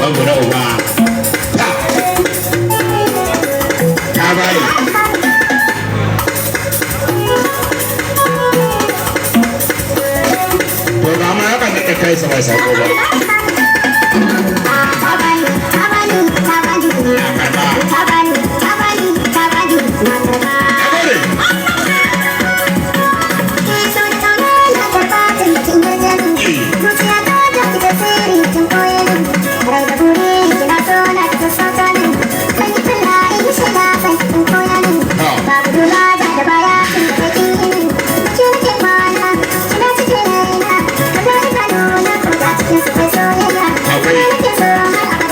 Babu na uba. Ta. Ta bani. To ga ma haka da kai sa bai sako ba. Na karba. Na gode. Akwai.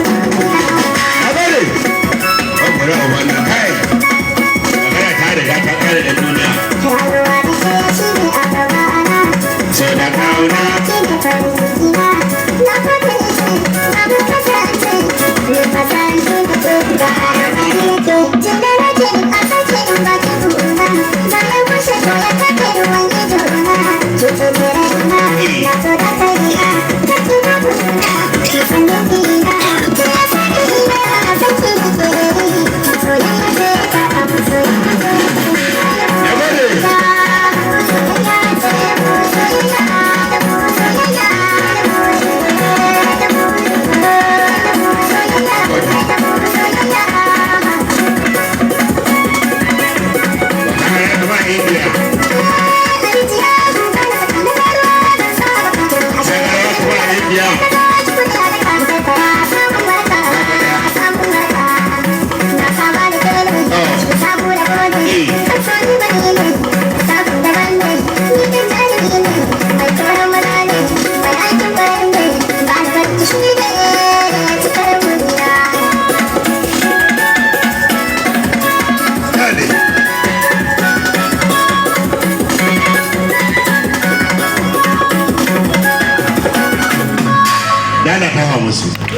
Na gode. Babu na uba na kai. Magana ta riga ta kare da duniya. So da kauna. Na gode. Magana ya kama India. Sai ya kama India. Dale. Dala kawo musu.